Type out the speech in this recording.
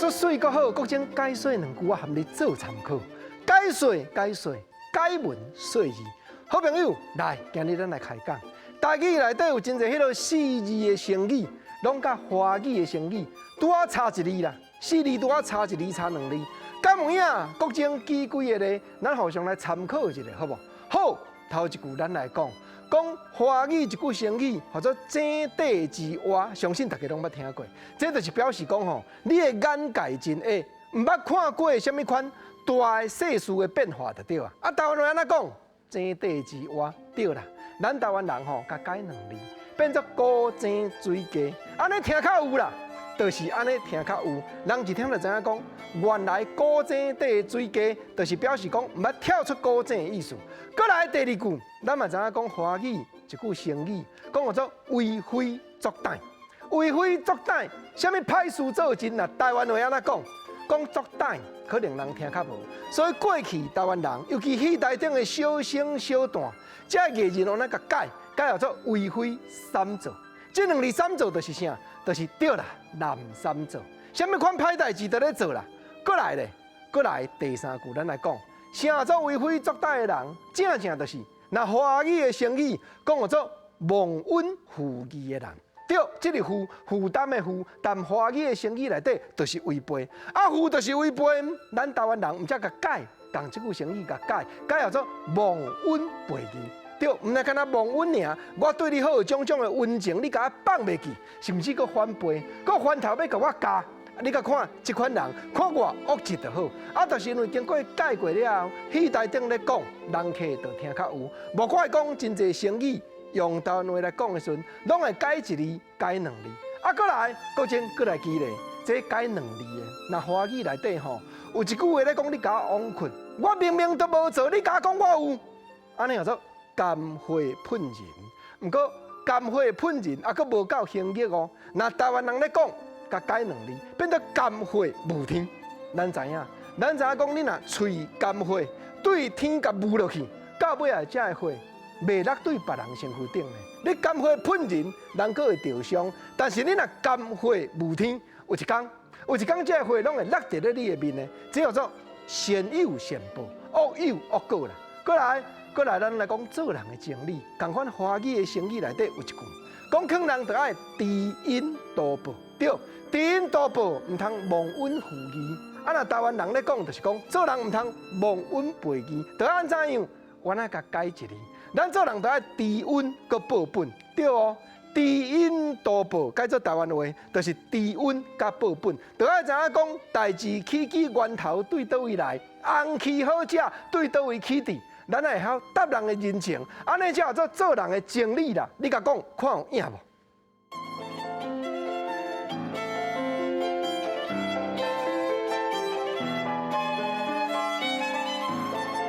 說媠閣好，國珍解說兩句，我含你做參考。解說解說，解文說字。好朋友，來，今日咱來開講。台語內底有真濟彼個四字的成語，攏佮華語的成語拄仔差一字啦。四字拄仔差一字，差兩字。敢有影？國珍舉幾個例，咱互相來參考一下，好無？好，頭一句咱來講。講華語一句成語，號做井底之蛙，相信大家攏捌聽過。這就是表示講吼，你的眼界真狹，毋捌看過啥物款大的世事的變化就對啊。啊，台灣話按怎講？井底之蛙，對啦。咱台灣人吼，共改兩字，變做古井水雞，按呢聽較有啦，就是按呢聽較有。人一聽就知影講，原來古井底水雞，就是表示講毋捌跳出古井的意思。閣來第二句，咱嘛知影講華語一句成語，講號做為非作歹。為非作歹，啥物歹事做盡啊？台灣話按怎講？講作歹，可能人聽較無。所以過去台灣人，尤其戲台頂的小生小旦，這藝人攏愛共改，改號做為非三做。這兩字三做就是啥？就是對啦，濫三做。啥物款歹代誌都咧做啦。閣來咧，閣來第三句，咱來講，啥做為非作歹的人，正正就是若華語的成語講號做忘恩負義的人。對，這個負負擔的負，但華語的成語內底就是違背。啊，負就是違背，咱台灣人毋才共改，共這句成語共改，改號做忘恩背義。對，毋但干焦忘恩爾，我對你好種種的溫情，你共我放袂記，甚至閣反背，閣翻頭欲共我咬。你共看這款人，看偌惡質就好。啊，就是因為經過改過了後，戲台頂咧講，人客就聽較有。無怪講真濟成語用台灣話來講的時陣，攏會改一字，改兩字。啊，閣來，閣真閣來舉例，這改兩字的，若華語內底吼，有一句話咧講，你共我枉困，我明明都無做，你共我講我有，按呢叫做甘火噴人。毋過甘火噴人，啊，閣無夠輕易哦。若台灣人咧講，共改兩字，變做甘火霧天。咱知影，咱知影講，你若喙甘火對天共霧落去，到尾仔這个火袂落對別人身軀頂咧。你甘火噴人，人閣會著傷；但是你若甘火霧天，有一工，有一工，這个火攏會落佇咧你的面咧。這叫做善有善報，惡有惡果啦。閣來，閣來，咱來講做人的真理。仝款華語的成語內底有一句，講勸人著愛知恩圖報，對，知恩圖報，毋通忘恩負義。啊，若台灣人咧講，就是講做人毋通忘恩背義，著按怎樣？阮愛共改一字，咱做人著愛知恩閣報本，對哦。知恩圖報，改做台灣話，就是知恩佮報本。著愛知影講，代誌起起源頭對佗位來，紅起好食對佗位起佇，咱愛會曉答人的人情，按呢才叫做做人的真理啦。你共講看有影無？